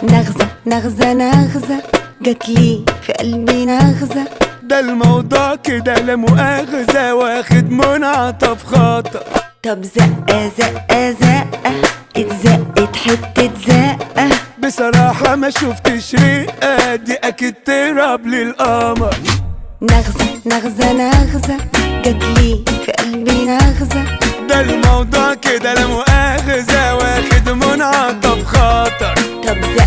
نغزة نغزة نغزة جاتلي في قلبي نغزة. ده الموضوع كده لا مؤاخذة، واخد منعطف خطر. طب زقة زقة زقة اتزقت حتة زقة. بصراحة ما شفتش رقة، دي أكيد تهرب للقمر. نغزة نغزة نغزة جاتلي في قلبي نغزة. ده الموضوع كده لا مؤاخذة، واخد منعطف خطر. طب زقة